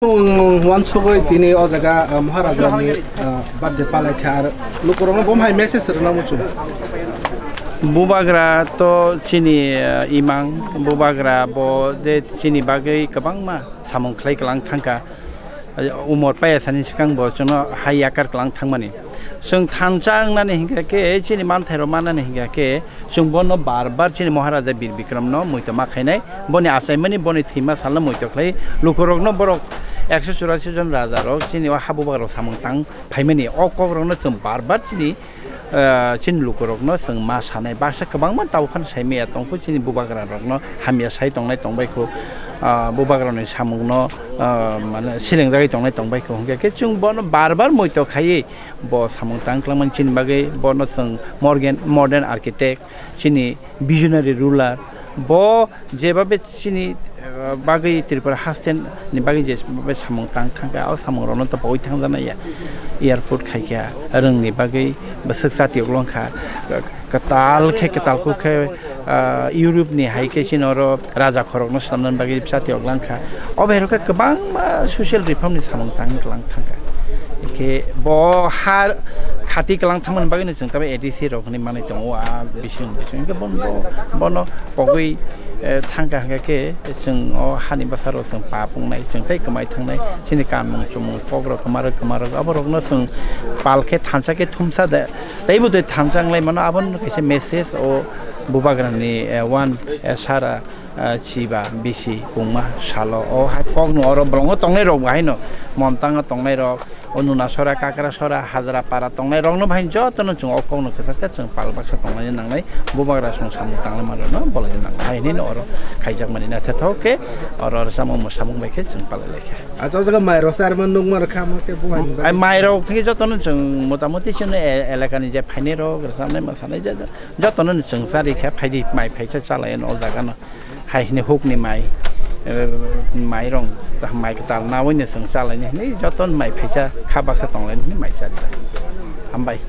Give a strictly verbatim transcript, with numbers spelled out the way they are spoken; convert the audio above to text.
Uansugwi tini o jaga, uh, Maharajani, uh, birthday palaikha, ar lukurokno bo hai message rwna muchung. Bubagra to chini, uh, imang, bubagra bo je chini bagwi kwbangma samung khlai kwlang thangkha. Umor paya sani swkang bo chwngno hai yakar kwlang thangmani. Chwng thansa wngnani hinkha khe, chini manthairok mannani hinkha khe, chwng bono bar bar chini Maharaja Bir Bikramno muitu ma khainai, boni achaimani, boni thwima salno muitu khlai, lukurokno borok ekso churasi jon rajarok chini o habubagrok samung tang phaimani, o kokrokno chwng bar bar chini, ah, chini lukurokno chwng ma sanai. Baksa kwbangma tabuk phano saimaya tongkhu, chini bubagrarokno hamya sai tongnai tongbaikhu, ah, bubagrani samungno, ah, mane silengjagwi tongnai tongbaikhu, hinkhe khe chwng bono bar bar muitu khaiwi, bo samung tang kwlangmani chini bagwi, bono chwng morgen-, modern architect, chini visionary ruler, bo jebabe chini, uh, bagwi Tripura haste ni bagwi jebabe samung tang thangkha, o samungrokno to pogwi thangjaknai ya. Airport khaikha, rwngni bagwi bwswk chati uklong kha, kwtal khe, kwtal kuk khe, ah, Europe ni hai khe chini oro raja khorokno swnamnani bagwi bwsa tiyok lang kha. O bai rok khe kwbangma social reform ni samung tang kwlang thang kha. Hinkhe bo ha khati kwlang thangmani bagwi no chwng tabai A D C rok hinwi manwi tongo, a bising bising. Hinkhe bono, bono pogwi, eh, thang kha, hinkhe khe chwng o hani bwsa rok chwng pap wngnai, chwng tei kwmai thangnai. Chini kanmung chumung kok rok kwma rok, kwma rok, abo rokno chwng pal khe thansa khe thumsa de. Tei bo tei thansa wng lai mano, abo no kaisa message o bubagra ni, eh, one, eh, sara, eh, chiba bisi pungma salo o hai kok no oro bolongo tongnai rok bo hai no Momtang o tongnai rok, o Nunasora, Kakrasora, Hajrapara tongnai rok no bahai joto no chwng o kok no kwchak khe chwng pal baksa tongnai nangnai, bubagra song samung tanglai mano no bolai nangnai hai hinwi no oro khaijak mani naithothok khe oro oro samung mwsamung bai khe chwng palai lai kha. Acha, o jaga mai rok charma nukma rok kha, omo khe bo hai ni bagwi. Ai mai rok khe joto no chwng motamoti chini e-, elaka ni je phainai rok, rwchapnai, mwsanai je, joto no chwng charwi kha, phaidi mai phaisa chalai o jaga no. Hai hwnwi huk ni mai, eh, mai rong, mai kwtal nawi no chwng chalai ni hwnwi joto no mai phaisa kha baksa tonglai ni hwnwi mai charwi. Hambai.